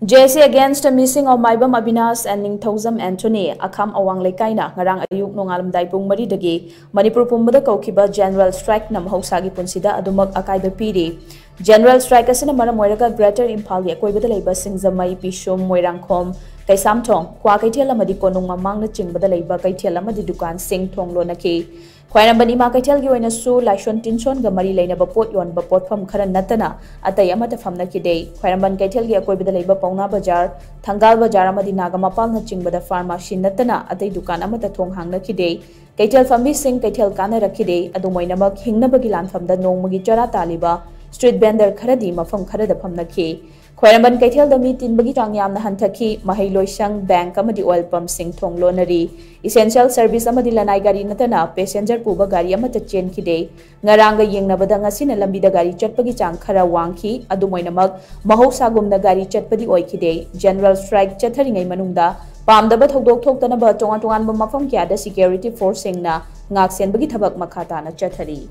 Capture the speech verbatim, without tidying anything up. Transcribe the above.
J S A against missing of Maibam Abinash and Ningthoujam Anthony, ꯑꯈꯥꯝ ꯑꯋꯥꯡ ꯂꯩꯀꯥꯏꯅ ꯉꯔꯥꯡ ꯑꯌꯨꯛ ꯅꯣꯡꯉꯥꯜꯂꯝꯗꯥꯏ ꯄꯨꯡ ꯃꯔꯤꯗꯒꯤ ꯃꯅꯤꯄꯨꯔ ꯄꯨꯝꯕꯗ ꯀꯧꯈꯤꯕ general strikeꯅ ꯃꯍꯧꯁꯥꯒꯤ ꯄꯨꯟꯁꯤꯗ ꯑꯗꯨꯃꯛ ꯑꯀꯥꯏꯕ ꯄꯤꯔꯤ꯫ General strike ꯑꯁꯤꯅ ꯃꯔꯝ ꯑꯣꯏꯔꯒ Greater ꯏꯝꯐꯥꯜꯒꯤ ꯑꯀꯣꯏꯕꯗ ꯂꯩꯕ ꯁꯤꯡꯖꯃꯩ, ꯄꯤꯁꯨꯝ, ꯃꯣꯏꯔꯥꯡꯈꯣꯝ, ꯀꯩꯁꯥꯝꯊꯣꯡ, ꯀ꯭ꯋꯥꯀꯩꯊꯦꯜ ꯑꯃꯗꯤ ꯀꯣꯅꯨꯡ ꯃꯃꯥꯡꯅꯆꯤꯡꯕꯗ ꯂꯩꯕ ꯀꯩꯊꯦꯜ ꯑꯃꯗꯤ ꯗꯨꯀꯥꯟꯁꯤꯡ ꯊꯣꯡ ꯂꯣꯟꯅꯈꯤ꯫ ꯈ꯭ꯋꯥꯏꯔꯝꯕꯟ ꯏꯃꯥ ꯀꯩꯊꯦꯜꯒꯤ ꯑꯣꯏꯅꯁꯨ ꯂꯥꯏꯁꯣꯟ ꯇꯤꯟꯁꯣꯟꯒ ꯃꯔꯤ ꯂꯩꯅꯕ ꯄꯣꯠ ꯌꯣꯟꯕ ꯄꯣꯠꯐꯝ ꯈꯔ ꯅꯠꯇꯅ ꯑꯇꯩ ꯑꯃꯠꯇ ꯐꯝꯅꯈꯤꯗꯦ꯫ ꯈ꯭ꯋꯥꯏꯔꯝꯕꯟ ꯀꯩꯊꯦꯜꯒꯤ ꯑꯀꯣꯏꯕꯗ ꯂꯩꯕ ꯄꯥꯎꯅꯥ ꯕꯖꯥꯔ, ꯊꯪꯒꯥꯜ ꯕꯖꯥꯔ ꯑꯃꯗꯤ ꯅꯥꯒꯥꯃꯄꯥꯜꯅꯆꯤꯡꯕꯗ pharmacy ꯅꯠꯇꯅ ꯑꯇꯩ ꯗꯨꯀꯥꯟ ꯑꯃꯠꯇ ꯊꯣꯡ ꯍꯥꯡꯅꯈꯤꯗꯦ꯫ ꯀꯩꯊꯦꯜ ꯐꯝꯃꯤꯁꯤꯡ ꯀꯩꯊꯦꯜ ꯀꯥꯅꯔꯛꯈꯤꯗꯦ꯫ ꯑꯗꯨꯝ ꯑꯣꯏꯅꯃꯛ ꯍꯤꯡꯅꯕꯒꯤ ꯂꯥꯟꯐꯝꯗ ꯅꯣꯡꯃꯒꯤ ꯆꯔꯥ ꯇꯥꯜꯂꯤꯕ street vendor ꯈꯔꯗꯤ ꯃꯐꯝ ꯈꯔꯗ ꯐꯝꯅꯈꯤ꯫ ꯈ꯭ꯋꯥꯏꯔꯝꯕꯟ ꯀꯩꯊꯦꯜꯗ ꯃꯤ ꯇꯤꯟꯕꯒꯤ ꯆꯥꯡ ꯌꯥꯝꯅ ꯍꯟꯊꯈꯤ꯫ ꯃꯍꯩ ꯂꯣꯏꯁꯪ, bank ꯑꯃꯗꯤ oil pumpꯁꯤꯡ ꯊꯣꯡ ꯂꯣꯟꯅꯔꯤ꯫ Essential service ꯑꯃꯗꯤ ꯂꯅꯥꯏ ꯒꯥꯔꯤ ꯅꯠꯇꯅ passenger ꯄꯨꯕ ꯒꯥꯔꯤ ꯑꯃꯠꯇ ꯆꯦꯟꯈꯤꯗꯦ꯫ ꯉꯔꯥꯡꯒ ꯌꯦꯡꯅꯕꯗ ꯉꯁꯤꯅ ꯂꯝꯕꯤꯗ ꯒꯥꯔꯤ ꯆꯠꯄꯒꯤ ꯆꯥꯡ ꯈꯔ ꯋꯥꯡꯈꯤ꯫ ꯑꯗꯨꯝ ꯑꯣꯏꯅꯃꯛ ꯃꯍꯧꯁꯥꯒꯨꯝꯅ ꯒꯥꯔꯤ ꯆꯠꯄꯗꯤ ꯑꯣꯏꯈꯤꯗꯦ꯫ General strike ꯆꯠꯊꯔꯤꯉꯩ ꯃꯅꯨꯡꯗ ꯄꯥꯝꯗꯕ ꯊꯧꯗꯣꯛ ꯊꯣꯛꯇꯅꯕ ꯇꯣꯉꯥꯟ ꯇꯣꯉꯥꯟꯕ ꯃꯐꯝ ꯀꯌꯥꯗ security forceꯁꯤꯡꯅ ꯉꯥꯛꯁꯦꯟꯕꯒꯤ ꯊꯕꯛ ꯃꯈꯥ ꯇꯥꯅ ꯆꯠꯊꯔꯤ꯫